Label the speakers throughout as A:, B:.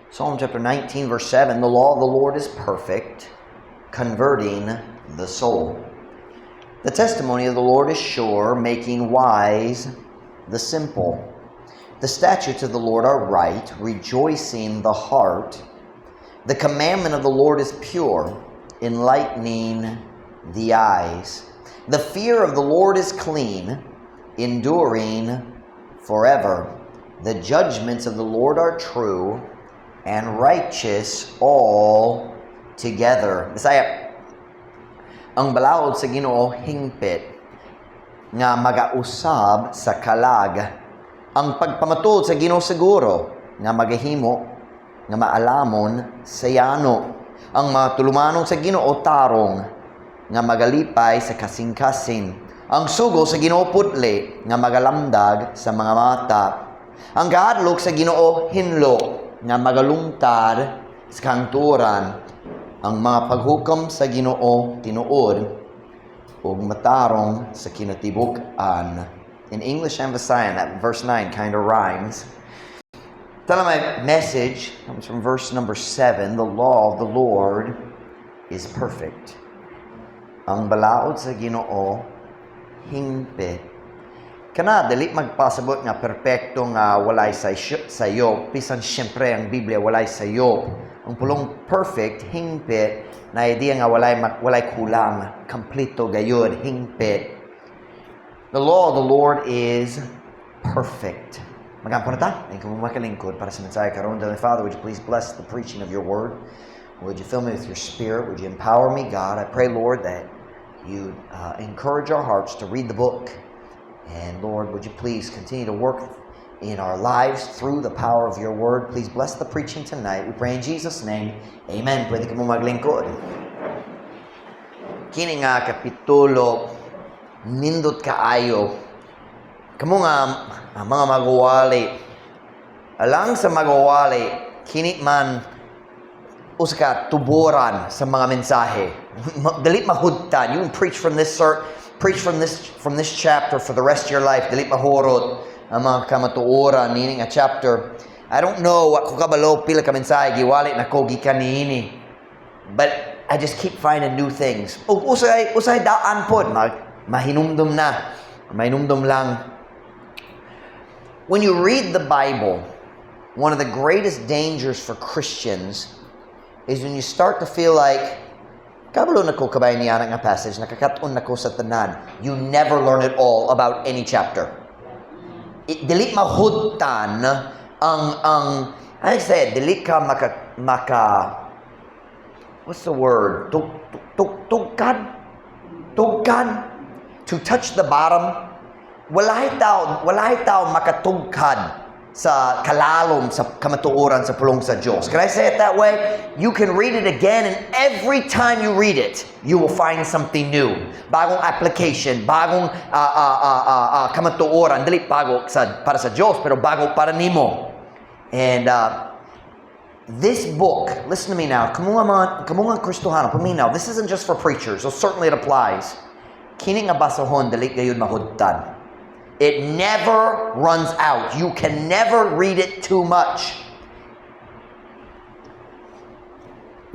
A: Psalm chapter 19, verse 7: "The law of the Lord is perfect, converting the soul. The testimony of the Lord is sure, making wise the simple. The statutes of the Lord are right, rejoicing the heart. The commandment of the Lord is pure, enlightening the eyes. The fear of the Lord is clean, enduring forever. The judgments of the Lord are true and righteous all together." Bisaya, ang balaod sa Ginoo hingpit nga magausab sa kalag. Ang pagpamatuod sa Ginoo siguro nga magahimo nga maalamon sa yano. Ang mga tulumanon sa Ginoo tarong nga magalipay sa kasing-kasing. Ang sugo sa Ginoo putli nga magalamdag sa mga mata. Ang kahadlok sa Ginoo hinlo nga magalungtad sa kahangturan. Ang mga paghukom sa Ginoo tinuod ug matarong sa kinatibuk-an. In English and Visayan, that verse 9 kind of rhymes. Tell my message comes from verse number 7: "The law of the Lord is perfect." Ang balaod sa Ginoo hingpit. Kana dili magpasabot nga perpekto nga walay sayop. Bisan syempre ang Biblia walay sayop. Ang pulong perfect, hingpit, na idea nga walay kulang, kompleto gayud, hingpit. The law of the Lord is perfect. Magampo na ta. Ang kamo makalingkod para sa mensahe karon. Heavenly Father, would you please bless the preaching of your word? Would you fill me with your spirit? Would you empower me, God? I pray, Lord, that you encourage our hearts to read the book. And Lord, would you please continue to work in our lives through the power of your word? Please bless the preaching tonight. We pray in Jesus' name. Amen. Pwede ka mo maglingkod. Kini nga kapitulo, nindot kaayo. Kamo nga ang mga magwali. Alang sa magwali, kini man usa ka tuboran sa mga mensahe. Dili mahudtan. You can preach from this chapter for the rest of your life. Dili mahurot ang mga kamatuoran niini nga chapter. I don't know, wa ko kabalo pila ka mensahe giwali nako gikan niini. But I just keep finding new things. Ug usay daan pod mag mahinumdum na. Mahinumdum lang. When you read the Bible, one of the greatest dangers for Christians is when you start to feel like, "Kabalo na ko kabay niya nga passage, nakakat-on na ko sa tanan." You never learn it all about any chapter. Dili mahudtan ang I say, dili ka maka, what's the word? Tuk, tuk, tugkad? Tugkad? To touch the bottom. Walay tao makatugkad sa kalalom sa kamatuoran sa pulong sa Diyos. Can I say it that way? You can read it again, and every time you read it, you will find something new. Bagong application, bagong kamatuoran. Dili bago para sa Diyos, pero bago para nimo. And this book, listen to me now, kamo nga mga, kamo nga Kristohano, paminaw, this isn't just for preachers, so certainly it applies. Kini nga basahon, dili gayud mahudtan. It never runs out. You can never read it too much.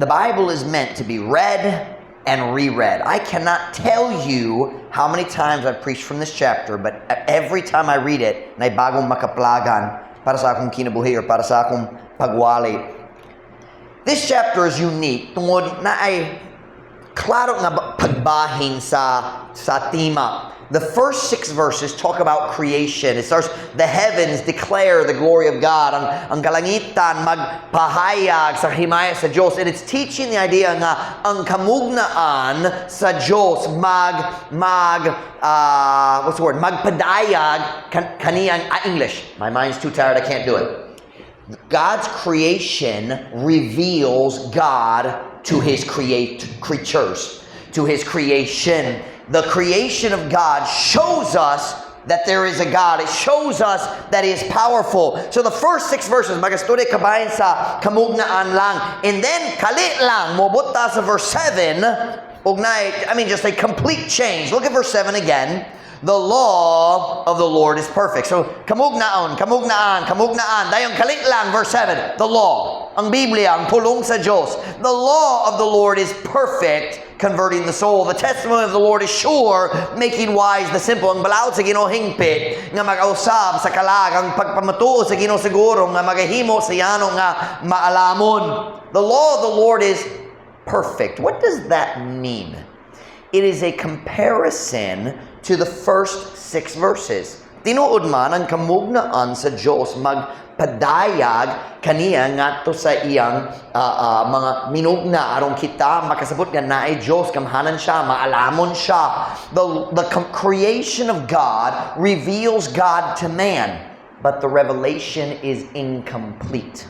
A: The Bible is meant to be read and reread. I cannot tell you how many times I've preached from this chapter, but every time I read it, nay bagong makaplagan para sa akong kinabuhi or para sa akong pagwali. This chapter is unique tungod naay klaro nga pagbahin sa tema. The first six verses talk about creation. It starts, "The heavens declare the glory of God." Ang kalangitan magpahayag sa himaya sa Diyos. And it's teaching the idea nga ang kamugnaan sa Diyos mag, what's the word? Magpadayag kaniyang, English. My mind's too tired, I can't do it. God's creation reveals God to his create creatures, to his creation. The creation of God shows us that there is a God. It shows us that He is powerful. So the first six verses, magastorya kabahin sa kamugnaan lang. And then, kalit lang, mobot ta sa verse 7, ug naay, I mean, just a complete change. Look at verse 7 again. "The law of the Lord is perfect." So, kamugnaon, kamugnaan, kamugnaan. Dayon kalit lang, verse 7, the law. Law, ang Biblia, ang pulong sa Diyos. The law of the Lord is perfect, converting the soul. The testimony of the Lord is sure, making wise the simple. Ang balaod sa Ginoo hingpit nga magausab sa kalag. Ang pagpamatuod sa Ginoo siguro nga magahimo sa yano nga maalamon. The law of the Lord is perfect. What does that mean? It is a comparison to the first six verses. Tinuod man ang kamugnaan sa Diyos magpadayag kaniya ngadto sa iyang mga minugna aron kita makasabot nga naay Diyos, gamhanan siya, maalamon siya. The creation of God reveals God to man, but the revelation is incomplete.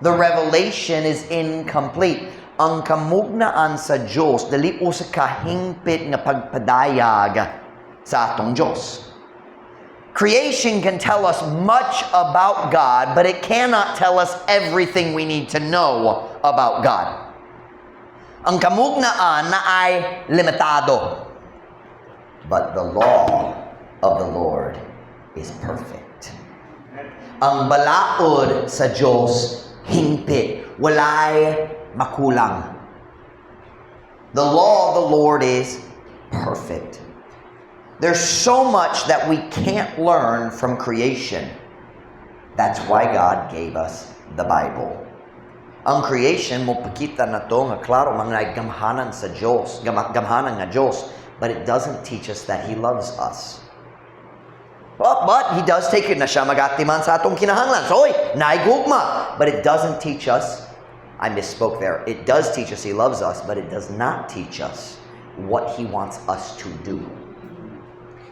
A: The revelation is incomplete. Ang kamugnaan sa Diyos dili usa ka hingpit nga pagpadayag sa atong Diyos. Creation can tell us much about God, but it cannot tell us everything we need to know about God. Ang kamugnaan naay limitado. But the law of the Lord is perfect. Ang balaod sa Diyos hingpit, walay makulang. The law of the Lord is perfect. There's so much that we can't learn from creation. That's why God gave us the Bible. Ang creation mopakita nato nga klaro mga gamhanan sa Diyos, gamhanan nga Diyos, but it doesn't teach us that He loves us. But He does take it na siya magatiman sa atong kinahanglan. So, oy, naay gugma. But it doesn't teach us, I misspoke there. It does teach us He loves us, but it does not teach us what He wants us to do.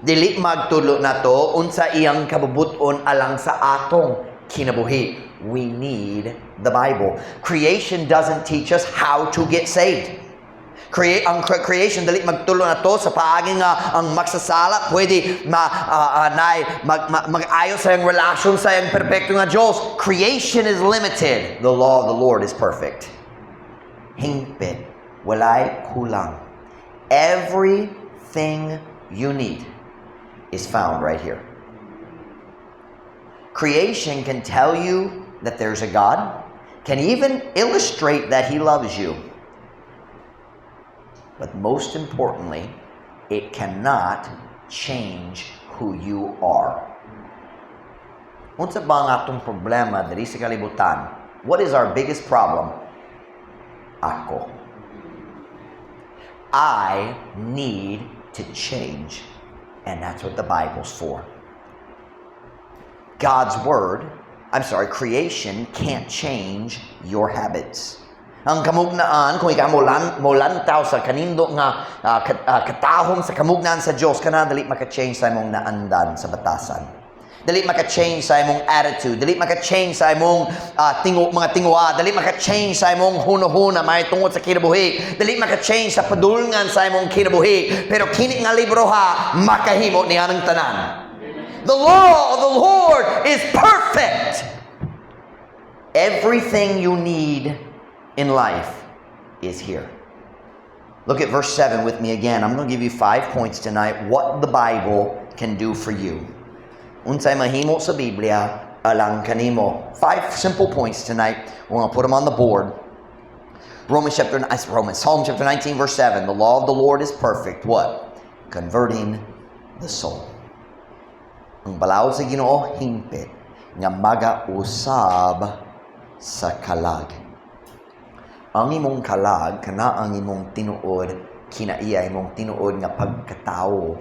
A: Dili magtudlo nato unsa iyang kabubut-on alang sa atong kinabuhi. We need the Bible. Creation doesn't teach us how to get saved. Ang creation dili magtudlo nato sa paagi nga ang magsasala pwede ma nay mag-ayo sa iyang relasyon sa iyang perpekto nga Dios. Creation is limited. The law of the Lord is perfect. Hingpit, walay kulang. Everything you need is found right here. Creation can tell you that there's a God, can even illustrate that He loves you. But most importantly, it cannot change who you are. Unsa ba ang atong problema diri sa kalibutan? What is our biggest problem? Ako. I need to change. And that's what the Bible's for. God's Word, I'm sorry, creation can't change your habits. Ang kamugnaan, kung ikaw molantaw sa kanindot nga katahom sa kamugnaan sa Diyos, kana dili maka-change sa imong naandan sa batasan. Dili maka-change sa imong attitude, dili maka-change sa imong mga tinguha, dili maka-change sa imong hunahuna may tungod sa kinabuhi, dili maka-change sa padulngan sa imong kinabuhi. Pero kini nga libro ha, makahimo niya ng tanan. The law of the Lord is perfect. Everything you need in life is here. Look at verse 7 with me again. I'm going to give you five points tonight, what the Bible can do for you. Unsay mahimo sa Biblia alang kanimo. Five simple points tonight. We're going to put them on the board. Romans chapter Romans Psalm chapter 19 verse 7. The law of the Lord is perfect. What? Converting the soul. Ang balaod sa Ginoo hingpit nga magausab sa kalag. Ang imong kalag kana ang imong tinuod kinaiya, imong tinuod nga pagkatao,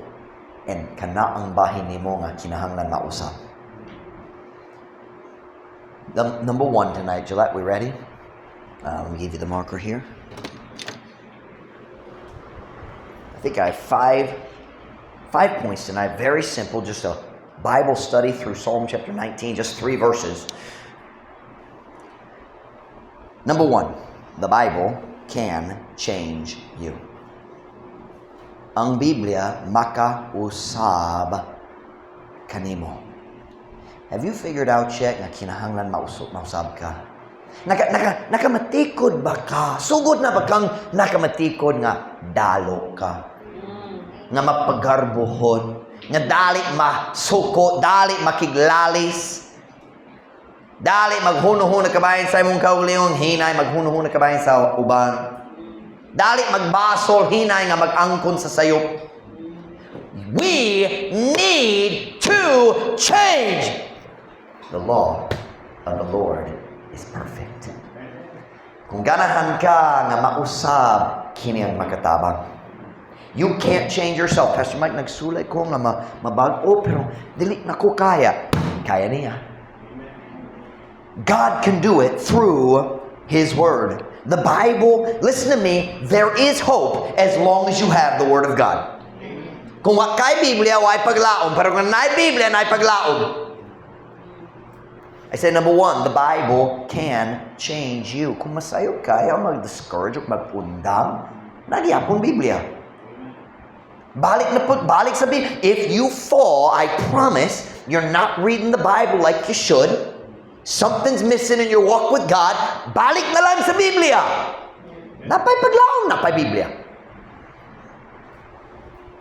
A: and kana ang bahin nimo nga kinahanglan mausab. Number one tonight, Gillette, we ready? Let me give you the marker here. I think I have five points tonight. Very simple, just a Bible study through Psalm chapter 19, just three verses. Number one, the Bible can change you. Ang Biblia makausab kanimo. Have you figured out yet nga kinahanglan mausab ka? Nakamatikod ba ka? Sugod na ba kang nakamatikod nga dalo ka? Nga mapagarbohon? Nga dali masuko, dali makiglalis? Dali maghuno-huno kabahin sa imong kaugalingon, hinay maghuno-huno kabahin sa uban. Dali magbasol, hinay nga mag-angkon sa sayop. We need to change. The law of the Lord is perfect. Kung ganahan ka nga mausab, kini ang makatabang. You can't change yourself. "Pastor Mike, nagsulay ko nga mabag-o, pero dili na ko kaya." Kaya niya. God can do it through His Word. The Bible, listen to me, there is hope as long as you have the Word of God. Kung wa kay Biblia, way paglaom. Pero kung naay Biblia, naay paglaom. I say, number one, the Bible can change you. Kung masayop ka, ayaw mag-discourage o mag-undang, naa gyapon Biblia. Balik na po, balik sa Biblia. If you fall, I promise, you're not reading the Bible like you should. Something's missing in your walk with God. Balik na lang sa Biblia. Naa pay paglaom, naa pay Biblia.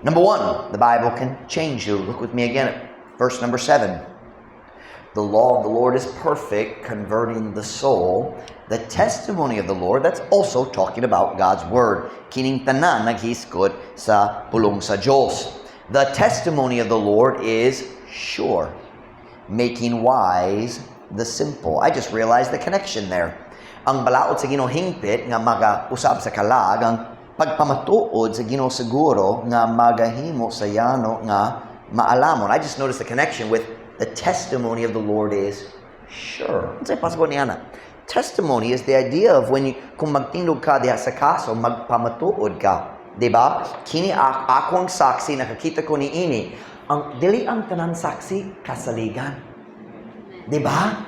A: Number one, the Bible can change you. Look with me again at verse number 7. The law of the Lord is perfect, converting the soul. The testimony of the Lord, that's also talking about God's Word. Kining tanan naghisgot sa pulong sa Diyos. The testimony of the Lord is sure, making wise the simple. I just realized the connection there. Ang balaod sa Ginoo hingpit nga magausab sa kalag, ang pagpamatuod sa Ginoo siguro nga magahimo sa yano nga maalamon. I just noticed the connection with the testimony of the Lord is sure. Unsay pasabot niana? Testimony is the idea of when you, kung magtindog ka diha sa kaso, magpamatuod ka. Diba? "Kini ako ang saksi, nakakita ko ni ini." Ang dili ang tanan saksi kasaligan. Diba?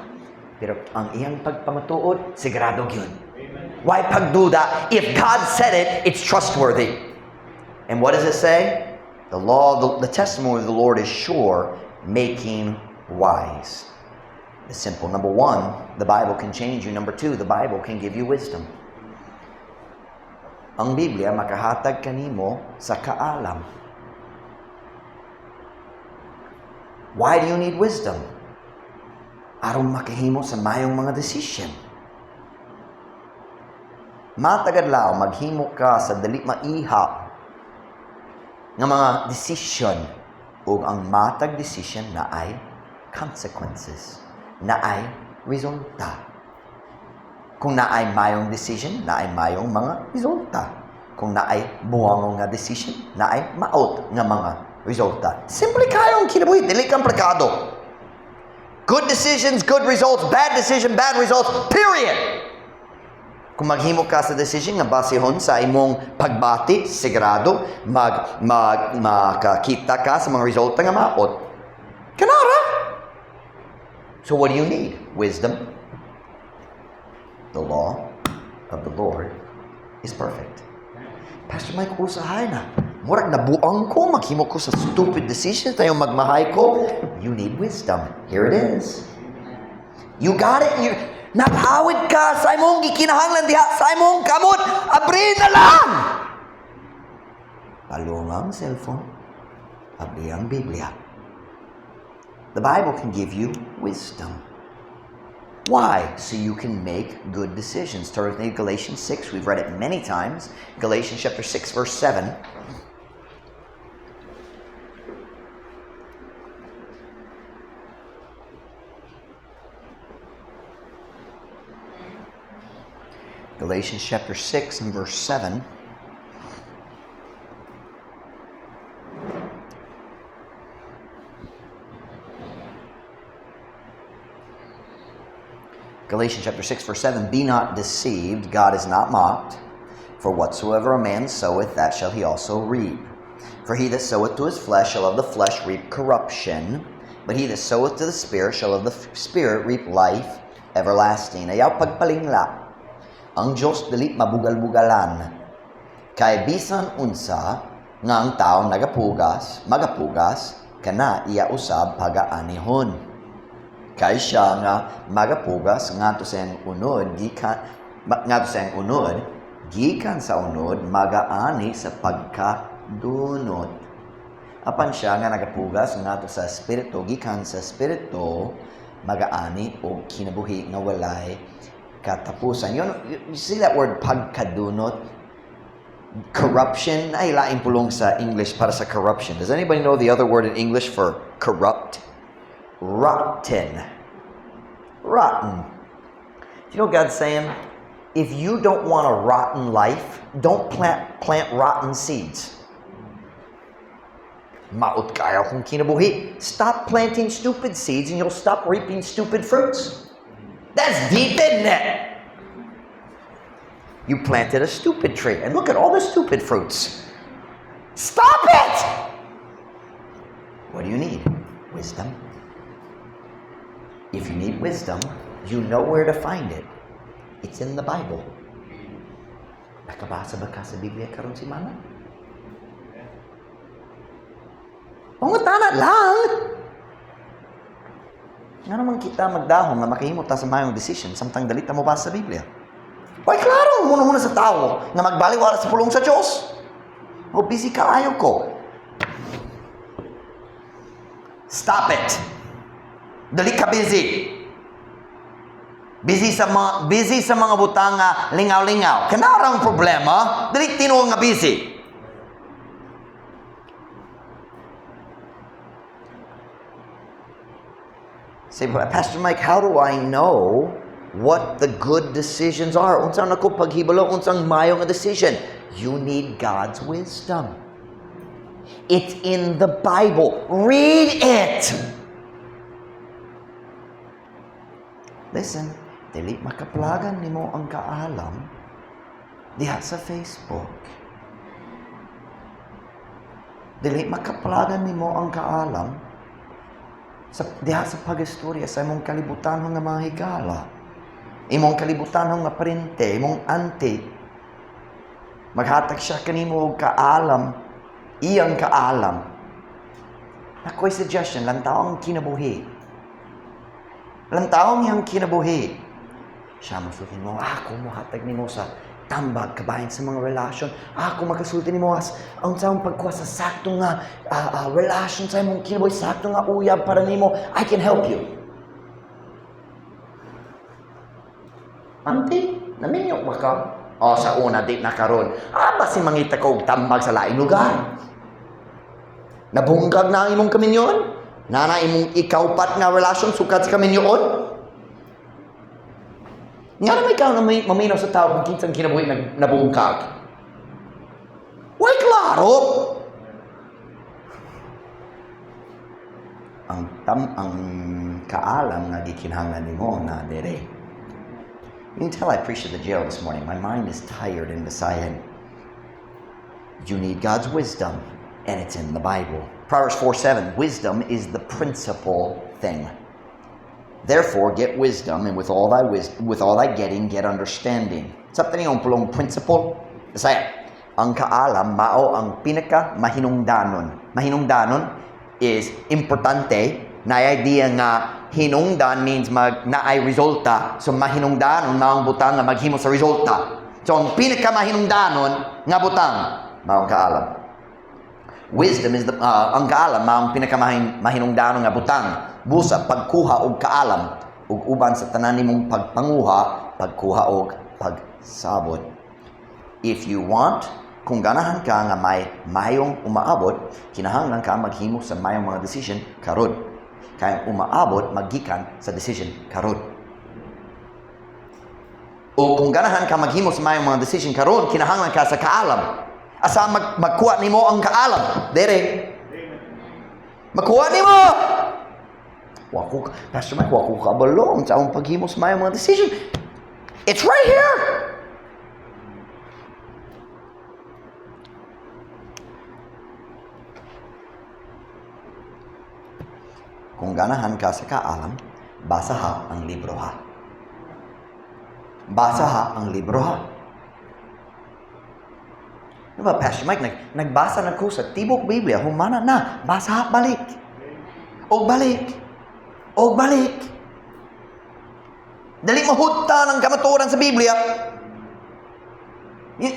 A: Pero ang iyang pagpamatuod, sigurado gyud. Way pagduda? If God said it, it's trustworthy. And what does it say? The testimony of the Lord is sure, making wise the simple. Number one, the Bible can change you. Number two, the Bible can give you wisdom. Ang Biblia makahatag kanimo sa kaalam. Why do you need wisdom? Aron makahimo sa mayong mga decision. Matag adlaw maghimo ka sa dili maihap nga mga decision ug ang matag decision naay consequences, naay resulta. Kung naay mayong decision, naay mayong mga resulta. Kung naay buwangon nga decision, naay maot nga mga resulta. Simple kaayo ang kinabuhi, dili komplikado. Good decisions, good results. Bad decision, bad results. Period. Kung maghimo ka sa decision nga basehon sa imong pagbati, sigurado mag, mag makakita ka sa mga resulta nga maot. Kanara. So what do you need? Wisdom. The law of the Lord is perfect. "Pastor Mike, usahay na. Murag nabuang ko, maghimo ko sa stupid decisions, dayon magmahay ko." You need wisdom. Here it is. You got it. Naghawid ka sa imong gikinahanglan diha sa imong kamot. Abri na lang. Palunga ang cellphone. Abri ang Biblia. The Bible can give you wisdom. Why? So you can make good decisions. Turn with me to Galatians 6. We've read it many times. Galatians chapter 6, verse 7. Galatians chapter 6 and verse 7. Galatians chapter 6 verse 7. Be not deceived, God is not mocked. For whatsoever a man soweth, that shall he also reap. For he that soweth to his flesh shall of the flesh reap corruption, but he that soweth to the Spirit shall of the Spirit reap life everlasting. Ayaw pagpalingla. Ang Diyos dili mabugal-bugalan. Kay bisan unsa nga ang tao nagapugas, magapugas, kana iya usab pagaanihon. Kay siya nga magapugas ngadto sa iyang unod gikan ngadto sa iyang unod gikan sa unod magaani sa pagkadunot. Apan siya nga nagapugas ngadto sa Espiritu gikan sa Espiritu Magaani og kinabuhi nga walay katapusan. You see that word "pagkadunot"? Corruption, ay laing pulong sa English para sa corruption. Does anybody know the other word in English for corrupt? Rotten. Rotten. Do you know what God's saying? If you don't want a rotten life, don't plant rotten seeds. Maot kaayo akong kinabuhi. Stop planting stupid seeds and you'll stop reaping stupid fruits. That's deep, isn't it? You planted a stupid tree, and look at all the stupid fruits. Stop it! What do you need? Wisdom. If you need wisdom, you know where to find it. It's in the Bible. Nakabasa ba ka sa Biblia karon simana? Pangutana lang! Nga naman kita magdahom nga makahimo ta sa mayong decision samtang dali ta mobasa sa Biblia. Way klaro muna-muna sa tao nga magbaliwala sa pulong sa Diyos. O busy kaayo ko. Stop it. Dali ka busy. Busy sa mga butang nga lingaw-lingaw. Kana ra ang problema, dali tinuod nga busy. Say, "Pastor Mike, how do I know what the good decisions are? Unsa nako paghibalo unsang maayo nga decision?" You need God's wisdom. It's in the Bible. Read it. Listen, dili makaplagan nimo ang kaalam diha sa Facebook. Dili makaplagan nimo ang kaalam sa diha sa pag-istorya sa imong kalibutan nga mga higala. Imong kalibutan nga parente, imong auntie. Maghatag siya kanimo og kaalam, iyang kaalam. Ako'y suggestion, lantaw ang kinabuhi. Lantaw ang iyang kinabuhi. Siya mosulti mo, ako mohatag nimo sa tambag kabahin sa mga relasyon. Ako makasulti nimo as ang sa pagkuha sa sakto nga relasyon sa imong kinabuhi, sakto nga uyab para nimo. I can help you. Auntie, naminyo ba ka? O sa una, di na karon. Ah, basi mangita ko og tambag sa laing lugar. Nabungkag na ang imong kaminyoon? Nana imong ikaupat nga relasyon sukad sa kaminyoon? Nga naman ikaw na may maminaw sa tao kung kinsang kinabuhi nabungkag. Way klaro! Ang kaalam nga gikinahanglan nimo na dere. You can tell I preached at the jail this morning. My mind is tired in Visayan. You need God's wisdom, and it's in the Bible. Proverbs 4:7, "Wisdom is the principal thing. Therefore, get wisdom, and with all thy getting, get understanding." Sa ang pulong "principal"? Bisaya, ang kaalam mao ang pinaka mahinungdanon. Mahinungdanon is importante na idea nga hinungdan means mag naay resulta. So mahinungdanon mao ang butang nga maghimo sa resulta. So ang pinaka mahinungdanon nga butang mao ang kaalam. Wisdom is the ang kaalam mao ang pinaka mahinungdanon nga butang. Busa pagkuha og kaalam ug uban sa tanan nimong pagpanguha, pagkuha og pagsabot. If you want, kung ganahan ka nga may mayong umaabot, kinahanglan ka maghimo sa mayong mga decision karon. Kay ang umaabot magikan sa decision karon. O kung ganahan ka maghimo sa mayong mga decision karon, kinahanglan ka sa kaalam. Asa magkuha nimo ang kaalam? Dere. Makuha nimo. Wako, Pastor Mike, wako kabalo sa akong paghimo sa mayong mga decision. It's right here. Kung ganahan ka sa kaalam, basaha ang libro ha. Basaha ang libro ha. Ano ba, Pastor Mike, nagbasa na ko sa tibok Biblia, humana na, basa balik. O balik. O balik. Dali mahutan ang kamatuoran sa Biblia.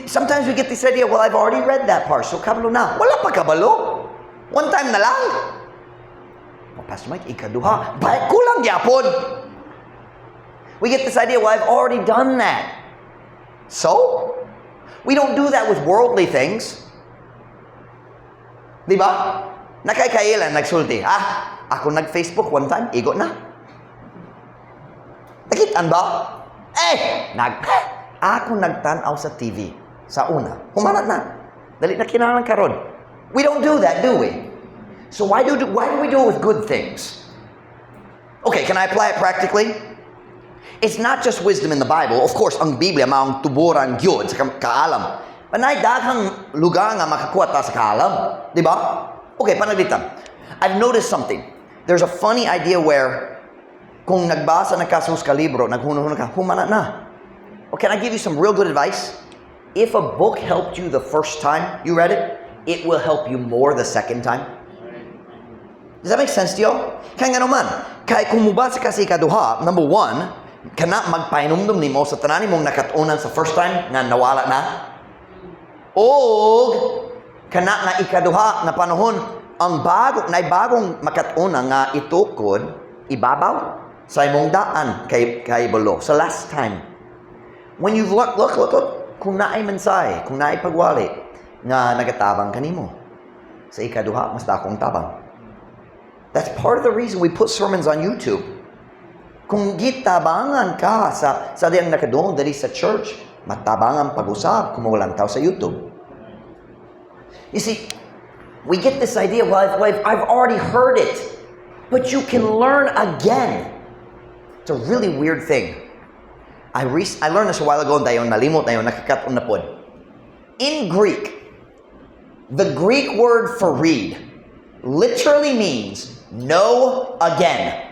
A: Sometimes we get this idea, "Well, I've already read that part, so kabalo na." Wala pa kabalo. One time na lang. Pastor Mike, ikaduha. Ba, kulang gyapon. We get this idea, "Well, I've already done that." So? We don't do that with worldly things. Di ba? Naa kay kaila nagsulti, "Ah, ako nag-Facebook one time, igo na." Nakitaan ba? Eh, ako nagtanaw sa TV sa una. Humana na. Dili na kinahanglan karon. We don't do that, do we? So why do we do it with good things? Okay, can I apply it practically? It's not just wisdom in the Bible. Of course, ang Biblia maong tuburan gyud sa kaalam. But naay daghang lugar nga makakuha ta sa kaalam. Di ba? Okay, pananglitan. I've noticed something. There's a funny idea where kung nagbasa na ka sa ka libro, naghunahuna ka, "Humana na." Okay, can I give you some real good advice? If a book helped you the first time you read it, it will help you more the second time. Does that make sense to you? Kaya nga naman, kay kung mubasa ka sa ikaduha, number one, kana magpahinumdum nimo sa tanan mong nakat-unan sa first time nga nawala na. Og kana nga ikaduha na panahon, ang bago nay bagong makat-unan nga itukod ibabaw sa imong daan kay balo sa last time. When you've look, look, look, look, kung naay mensahe, kung naay pagwali nga nagatabang kanimo sa ikaduha, mas dakong tabang. That's part of the reason we put sermons on YouTube. Kung gitabangan ka sa diyang nakadungog diri sa church, matabangan pag-usab kung mawalan tao sa YouTube. You see, we get this idea, "Well, I've already heard it." But you can learn again. It's a really weird thing. I learned this a while ago, dayon nalimot, dayon nakakat-on na pod. In Greek, the Greek word for "read" literally means "know again."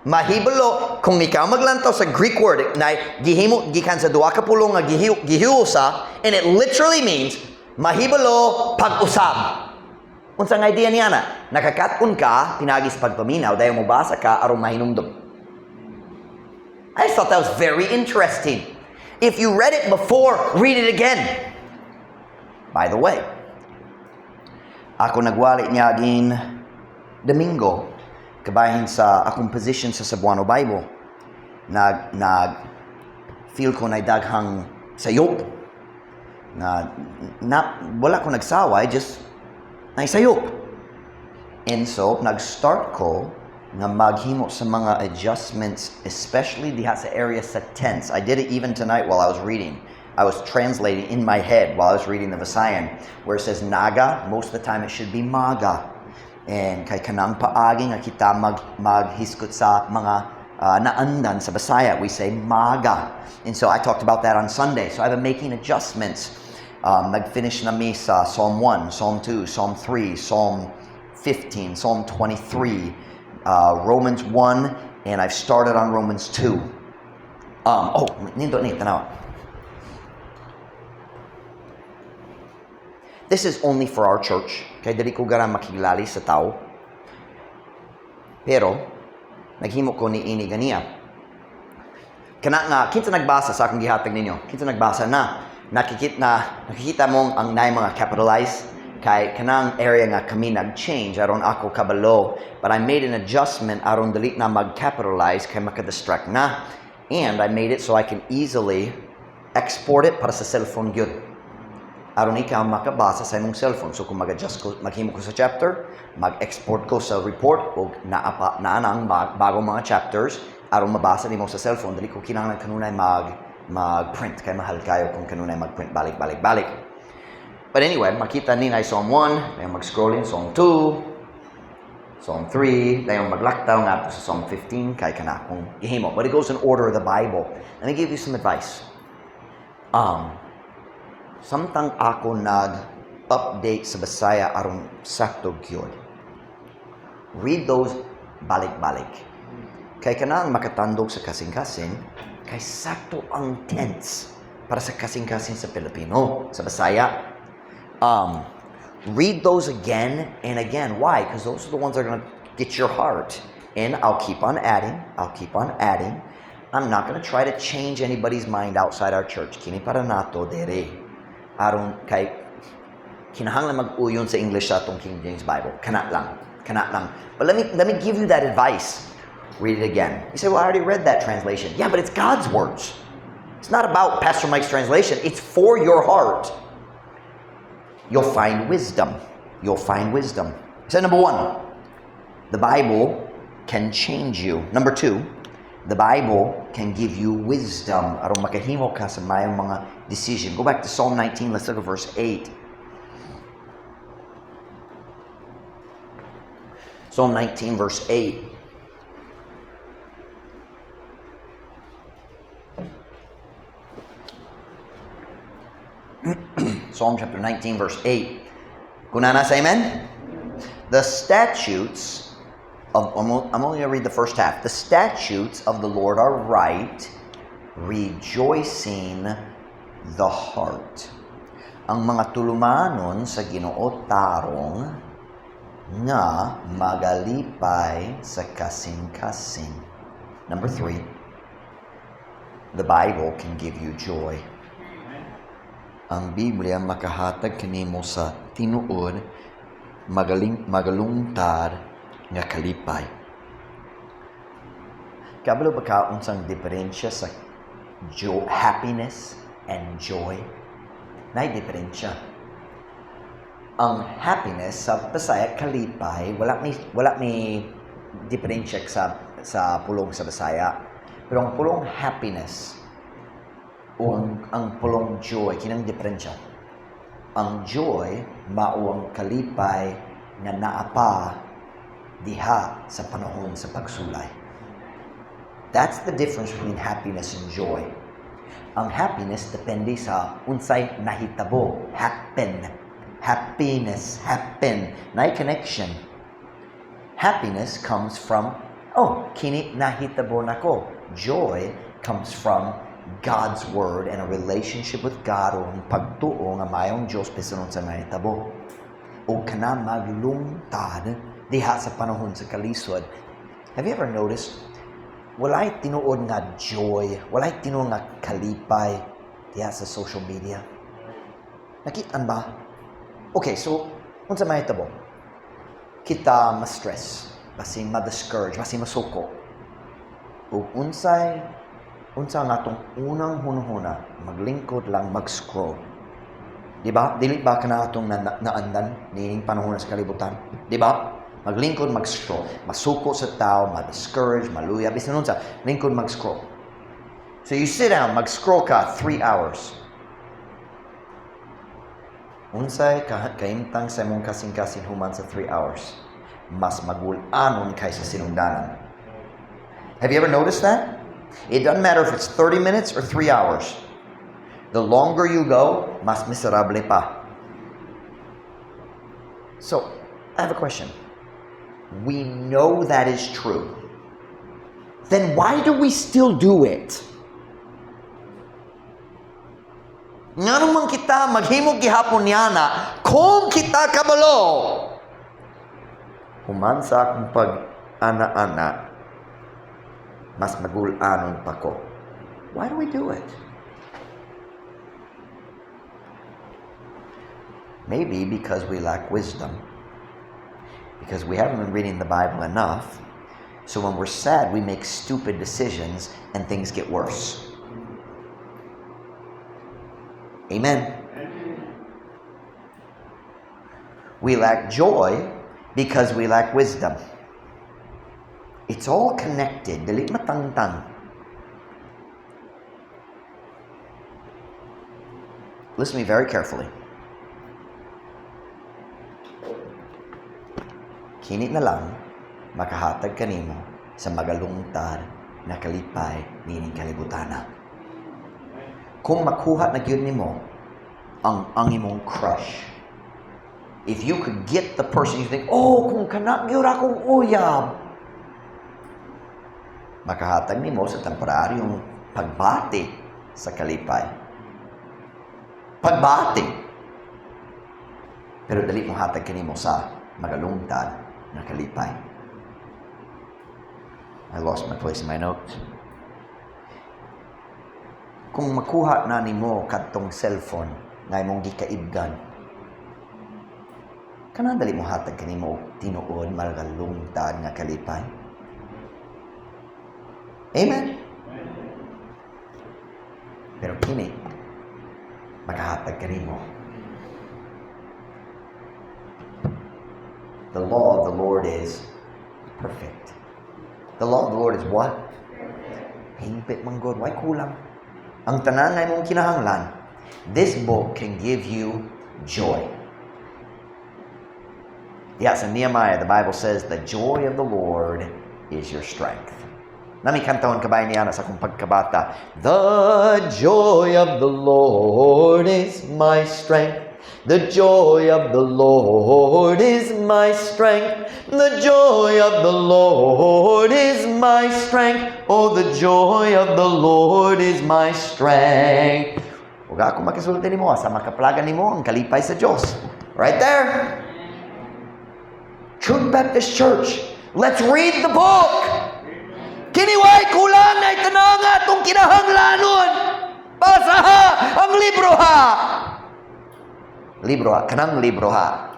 A: Mahibalo kung ikaw maglantaw sa Greek word na gihimo gikan sa duha ka pulong nga gihiusa, and it literally means mahibalo pag-usab. Unsa nga idea niya na? Nakakat-on ka pinaagi sa pagpaminaw, dayon mobasa ka aron mahinumdum. I just thought that was very interesting. If you read it before, read it again. By the way, ako nagwali niaging Domingo kabahin sa akong position sa Cebuano Bible. Nag feel ko na daghang sayop. Na wala ko nagsaway, just naisayop. And so, nag-start ko nga maghimo sa mga adjustments, especially diha sa area sa tense. I did it even tonight while I was reading. I was translating in my head while I was reading the Visayan, where it says "naga," most of the time it should be "maga." And kay kanang paagi nga kita maghisgot sa mga naandan sa Bisaya, we say "maga." And so I talked about that on Sunday. So I've been making adjustments. Nag-finish na mi sa Psalm 1, Psalm 2, Psalm 3, Psalm 15, Psalm 23, Romans 1, and I've started on Romans 2. Oh, nindot ni, tanawa. This is only for our church. Kay dili ko ganahan makiglali sa tao. Pero, naghimo ko ni ini ganiya. Kana nga, kinsa nagbasa sa akong gihatag ninyo? Kinsa nagbasa na? Nakikita mong ang naay mga capitalize kay kanang area nga kami nag-change aron ako kabalo, but I made an adjustment aron dili na mag-capitalize kay maka-distract na, and I made it so I can easily export it para sa cellphone gyud aron ikaw makabasa sa imong cellphone. So kung mag-adjust ko, maghimo ko sa chapter, mag-export ko sa report og naa pa naa nang bagong mga chapters aron mabasa nimo sa cellphone. Dili ko kinahanglan kanunay mag-print kay mahal kayo kung kanunay mag-print balik balik balik. But anyway, makita ni na Psalm 1, dayon mag-scroll in Psalm 2, Psalm 3, dayon maglaktaw nga sa Psalm 15 kay kana akong gihimo. But it goes in order of the Bible. Let me give you some advice. Samtang ako nag-update sa Bisaya aron sakto gyud, read those balik-balik. Kay kanang makatandog sa kasing-kasing, kay sakto ang tense para sa kasing-kasing sa Pilipino, sa Bisaya. Read those again and again. Why? Because those are the ones that are going to get your heart. And I'll keep on adding. I'll keep on adding. I'm not going to try to change anybody's mind outside our church. Kini para nato diri. Aron kay Kinahanglan mag-uyon sa English sa atong King James Bible. Kana lang. Kana lang. But let me give you that advice. Read it again. You say, "Well, I already read that translation." Yeah, but it's God's words. It's not about Pastor Mike's translation. It's for your heart. You'll find wisdom. You'll find wisdom. So number one, the Bible can change you. Number two, the Bible can give you wisdom aron makahimo ka sa maayong mga decision. Go back to Psalm 19. Let's look at verse 8. Psalm 19, verse 8. Psalm chapter 19, verse 8. Kung naa na, say amen. The statutes of, I'm only going to read the first half. The statutes of the Lord are right, rejoicing the heart. Ang mga tulumanon sa Ginoo tarong nga magalipay sa kasing-kasing. Number three, the Bible can give you joy. Ang Biblia makahatag kanimo sa tinuod magaling magalungtad nga kalipay. Kabalo ba ka unsang diferensya sa happiness and joy? Naay diferensya. Ang happiness sa Bisaya, kalipay, wala may diferensya sa pulong sa Bisaya. Pero ang pulong happiness o ang pulong joy, kinang diferensya. Ang joy mao ang kalipay nga naa pa diha sa panahon sa pagsulay. That's the difference between happiness and joy. Ang happiness depende sa unsay nahitabo, happen. Happiness, happen. Naay connection. Happiness comes from, "Oh, kini nahitabo nako." Joy comes from God's Word and a relationship with God o ang pagtuo nga maayong Diyos bisan unsa mahitabo. O kana maglungtad diha sa panahon sa kalisod. Have you ever noticed, walay tinuod nga joy, walay tinuod nga kalipay diha sa social media? Nakitaan ba? Okay, so, unsa mahitabo? Kita ma-stress, basin ma-discourage, basin masuko. Ug unsa nga atong unang hunahuna? Maglingkod lang, mag-scroll. Di ba? Dili ba kana atong naandan niining panahon sa kalibutan? Di ba? Maglingkod, mag-scroll. Masuko sa tao, ma-discourage, maluya, bisan unsa, lingkod mag-scroll. So you sit down, mag-scroll ka 3 hours. Unsay kahimtang sa imong kasing-kasing human sa 3 hours? Mas magul-anon kaysa sinugdanan. Have you ever noticed that? It doesn't matter if it's 30 minutes or 3 hours. The longer you go, mas miserable pa. So, I have a question. We know that is true. Then why do we still do it? Ngano man kita maghimo gihapon niana kung kita kabalo? Human sa akong pag ana-ana, mas magul-anon pa ko. Why do we do it? Maybe because we lack wisdom. Because we haven't been reading the Bible enough. So when we're sad, we make stupid decisions and things get worse. Amen. We lack joy because we lack wisdom. It's all connected. Dili matangtang. Listen to me very carefully. Kini na lang makahatag kanimo sa magalungtad na kalipay niining kalibutana. Kung makuha na gyud nimo ang imong crush, if you could get the person you think, "Oh, kung kana gyud akong uyab," makahatag nimo sa temporaryong pagbati sa kalipay. Pagbati. Pero dili mohatag kanimo sa magalungtad na kalipay. I lost my place in my notes. Kung makuha na nimo kadtong cellphone nga imong gikaibgan, Kanang dali mo hatag kanimo og tinuod magalungtad nga kalipay. Amen. Pero kini makahatag kanimo. The law of the Lord is perfect. The law of the Lord is what? Hingpit man gud, way kulang. Ang tanan nga imong kinahanglan, this book can give you joy. Yes, in Nehemiah, the Bible says, "The joy of the Lord is your strength." Naa mi kantahon kabay niya sa akong pagkabata. The joy of the Lord is my strength. The joy of the Lord is my strength. The joy of the Lord is my strength. Oh, the joy of the Lord is my strength. Ug ako makasulti nimo, sa makaplaga nimo ang kalipay sa Dios. Right there. Truth Baptist Church. Let's read the book. Kini way kulang na tanan nga atong kinahanglanon. Basa ha ang libro ha. Libro ha, kanang libro ha.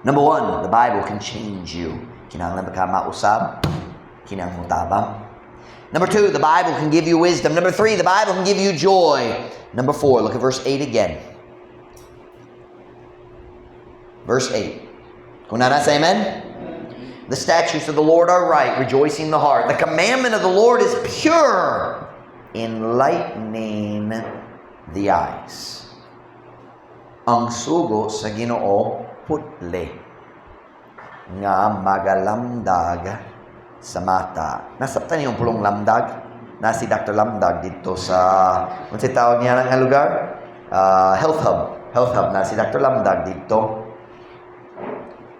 A: Number one, the Bible can change you. Kinahanglan ba ka mausab? Kinahanglan motabang? Number two, the Bible can give you wisdom. Number three, the Bible can give you joy. Number four, look at verse 8 again. Verse 8. Kung naa na, say amen? The statutes of the Lord are right, rejoicing the heart. The commandment of the Lord is pure, enlightening the eyes. Ang sugo sa Ginoo putli nga magalamdag sa mata. Nasabtan niyong pulong lamdag? Na si Dr. Lamdag dito sa, unsay tawag niya nga lugar? Health Hub. Health Hub na si Dr. Lamdag dito.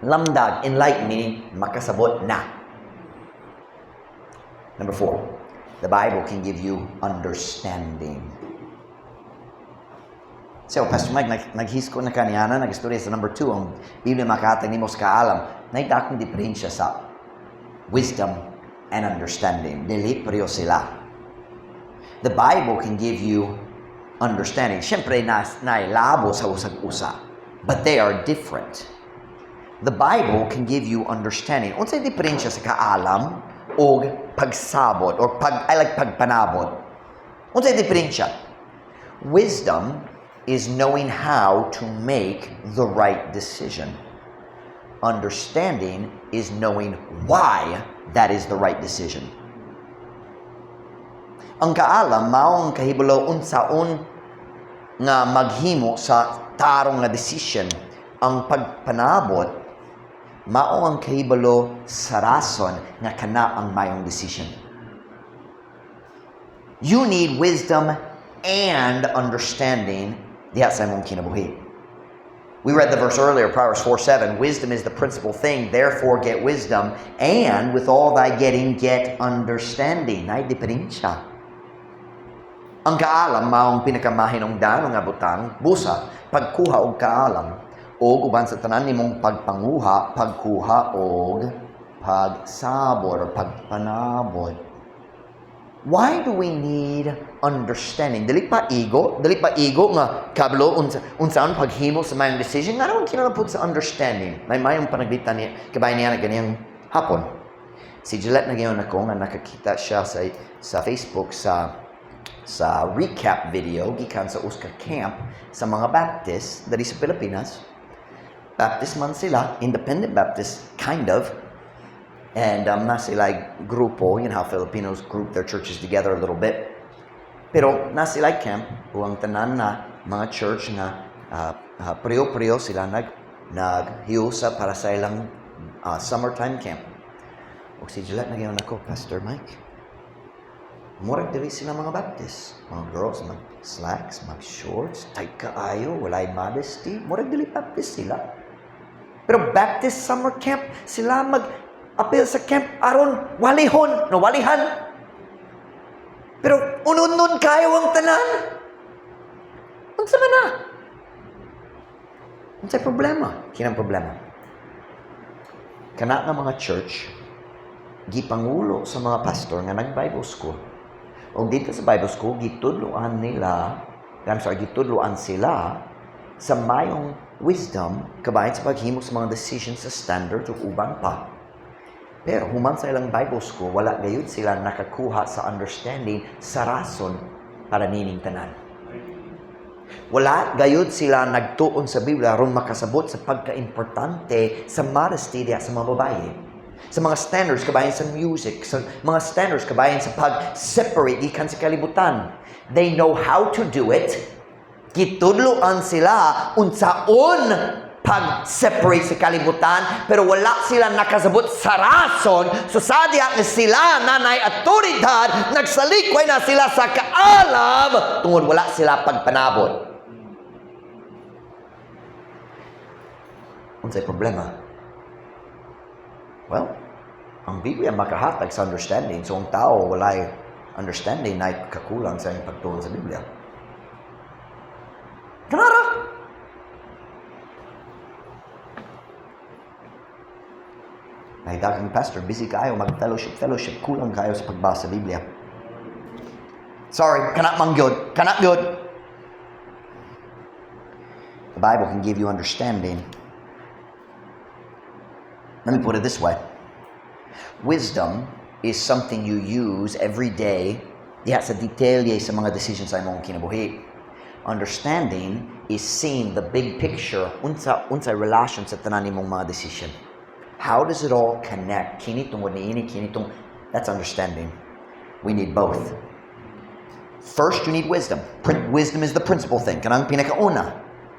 A: Lamdag, enlighten, meaning makasabot na. Number four, the Bible can give you understanding. So, Pastor Mike, naghisko na kaniana, nag-istorya sa number two, ang Biblia makahatag nimo sa kaalam. Naay dakong diferensya sa wisdom and understanding. Dili pareho sila. The Bible can give you understanding. Siyempre, nailabo sa usag-usa. But they are different. The Bible can give you understanding. Unsay diferensya sa kaalam o pagsabot or pag I like pagpanabot? Unsay diferensya? Wisdom is knowing how to make the right decision. Understanding is knowing why that is the right decision. Ang kaalam mao ang kahibalo unsaon nga maghimo sa tarong nga decision. Ang pagpanabot mao ang kahibalo sa rason nga kana ang mayong decision. You need wisdom and understanding diha sa imong kinabuhi. We read the verse earlier, Proverbs 4:7. "Wisdom is the principal thing, therefore get wisdom, and with all thy getting, get understanding." Naay diferensya. Ang kaalam maong pinakamahinungdanon nga butang, busa, pagkuha og kaalam, og uban sa tanan nimong pagpanguha, pagkuha og pagsabot or pagpanabot. Why do we need understanding? Dili pa igo nga kabalo unsaon paghimo sa mayong decision. Nga naman kinahanglan sa understanding. May mayong panaglitan niya, kabay niya na ganiyang hapon. Si Gillette na gayon ako nga nakakita siya sa Facebook sa recap video gikan sa usa ka camp sa mga Baptist diri sa Pilipinas. Baptist man sila, independent Baptist kind of. And na sila grupo, you know how Filipinos group their churches together a little bit. Pero na sila camp, ug ang tanan na mga church nga pareho-pareho sila naghiusa para sa ilang summertime camp. Ug si Gillette nagyan ako, "Pastor Mike, murag dili sila mga Baptist. Mga girls mag slacks, mag shorts, tight kaayo, walay modesty. Murag dili Baptist sila." Pero Baptist summer camp, sila mag apil sa camp aron walihon, no walihan. Pero unon-nun kayo ang tanan. Unsa man na? Unsay problema? Kinang problema. Kana nga mga church gipangulo sa mga pastor nga nag-Bible school. Og dito sa Bible school gitudloan nila, I'm sorry, gitudloan sila sa mayong Wisdom kabahin sa paghimo sa mga decisions sa standards ug uban pa. Pero human sa ilang Bible school, wala gayud sila nakakuha sa understanding sa rason para nining tanan. Wala gayud sila nagtuon sa Biblia aron makasabot sa pagkaimportante sa modesty diha sa mga babaye. Sa mga standards kabahin sa music, sa mga standards kabahin sa pag-separate gikan sa kalibutan. They know how to do it. Gitudloan sila unsaon pag-separate sa kalibutan, pero wala sila nakasabot sa rason. So sadya nga sila nanay autoridad, nagsalikway na sila sa kaalam tungod wala sila pagpanabot. Unsay problema? Well, ang Biblia makahatag sa understanding. So ang tao walay understanding na kakulang sa iyang pagtuon sa Biblia. Kanara! Nakita kang pastor, busy kayo, mag-fellowship, fellowship, kulang kayo sa pagbasa sa Biblia. Sorry, cannot man good, cannot good. The Bible can give you understanding. Let me put it this way. Wisdom is something you use every day diha sa detalye sa mga decisions sa imong kinabuhi. Understanding is seeing the big picture unsa unsa relasyon sa tanan nimong mga decision. How does it all connect? Kini tungod niini, kini tung, that's understanding. We need both. First, you need wisdom. Wisdom is the principal thing. Kanang pinakauna.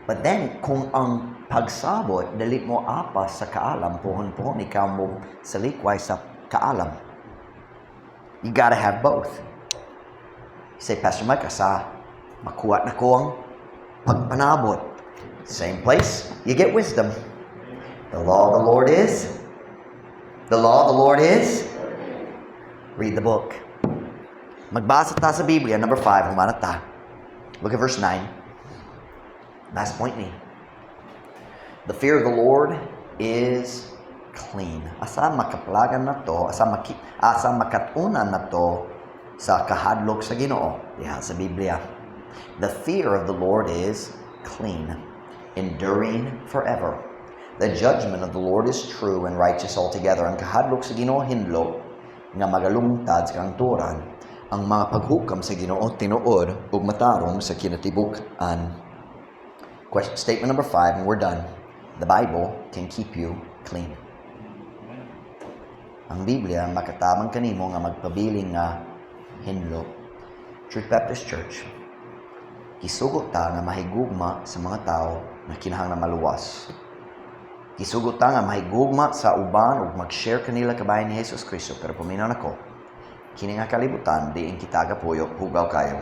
A: But then, kung ang pagsabot, dali mo apa sa kaalam, puhon-puhon, ikaw mo salikway sa kaalam. You got to have both. You say, "Pastor Mike, asa makuha na ko ang pagpanabot?" Same place, you get wisdom. The law of the Lord is? The law of the Lord is? Read the book. Magbasa ta sa Biblia. Number 5, humana ta. Look at verse 9. Last point ni. The fear of the Lord is clean. Asa makaplagan na to, asa makatunan na to sa kahadlok sa Ginoo diha sa Biblia. The fear of the Lord is clean, enduring forever. The judgment of the Lord is true and righteous altogether. Ang kahadlok sa Ginoo hinlo nga magalungtad sa kangturan. Ang mga paghukam sa Ginoo tinuod ug matarong sa kinatibuk-an. Question, statement number 5, and we're done. The Bible can keep you clean. Ang Biblia makatabang kanimo nga magpabiling nga hinlo. Truth Baptist Church, gisugot ta nga mahigugma sa mga tao na kinahanglan maluwas. Gisugot ta nga mahigugma sa uban ug mag-share kanila kabahin ni Jesus Kristo. Pero paminaw nako, kini nga kalibutan diin kita gapuyo, hugaw kayo.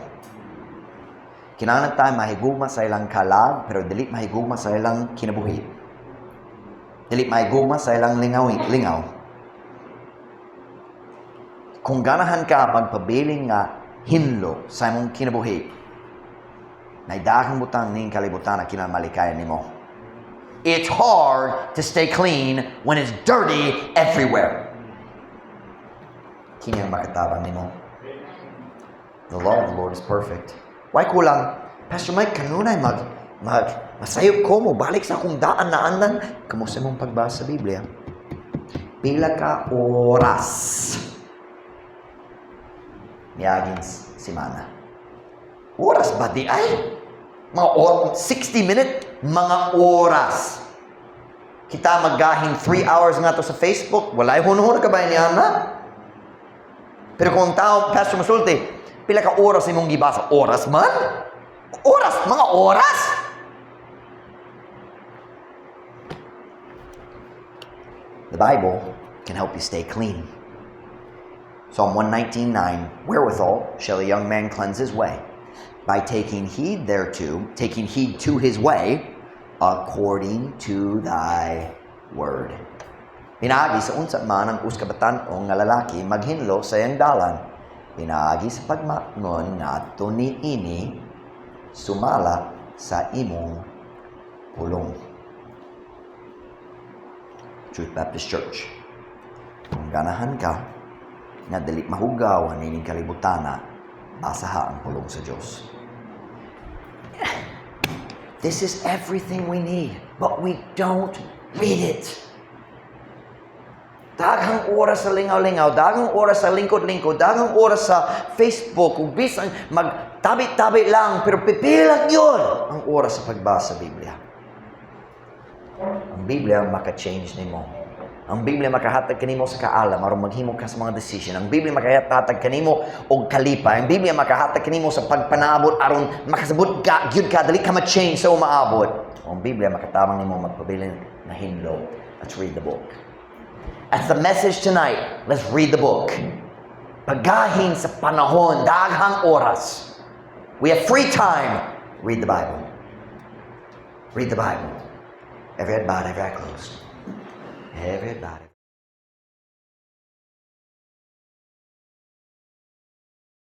A: Kinahanglan tayo mahigugma sa ilang kalag, pero dili mahigugma sa ilang kinabuhi. Dili mahigugma sa ilang lingaw. Kung ganahan ka magpabiling nga hinlo sa imong kinabuhi, naidakang butang ning kalibutan na kinahanglan nimo. It's hard to stay clean when it's dirty everywhere. Kini ang makatabang nimo. The law of the Lord is perfect. Why kulang? "Pastor Mike, kanunay mag masayop ko mo, balik sa akong daan na andan." Kamusta mong pagbasa sa Biblia? Pila ka oras miaging simana? Oras ba di ay? Mga 60 minute, mga oras. Kita maggahin 3 hours nga to sa Facebook, walay huno-huno ka ba niya na? Pero kung ang tao, "Pastor," masulti, "pila ka oras imong gibasa?" Oras man? Oras, mga oras? The Bible can help you stay clean. Psalm 119:9, wherewithal shall a young man cleanse his way? By taking heed thereto, taking heed to his way, according to thy word. Pinaagi sa unsa man ang uskabatan-ong nga lalaki maghinlo sa iyang dalan. Pinaagi sa pagmatngon ngadto niini sumala sa imong pulong. Truth Baptist Church, kung ganahan ka nga dili mahugawan nining kalibutana, basaha ang pulong sa Dios. This is everything we need, but we don't read it. Daghang oras sa lingaw-lingaw, daghang oras sa lingkod-lingkod, daghang oras sa Facebook, ug bisan magtabi-tabi lang, pero pipila gyud ang oras sa pagbasa sa Biblia. Ang Biblia ang maka-change nimo. Ang Biblia makahatag kanimo sa kaalam aron maghimo ka sa mga decision. Ang Biblia makahatag kanimo og kalipay. Ang Biblia makahatag kanimo sa pagpanabot aron makasabot ka gyud ka, dali ka ma-change sa umaabot. Ang Biblia makatabang nimo magpabilin na hinlo. Let's read the book. That's the message tonight. Let's read the book. Pagahin sa panahon, daghang oras. We have free time. Read the Bible. Read the Bible. Every head bowed, every eye closed. Every head bowed.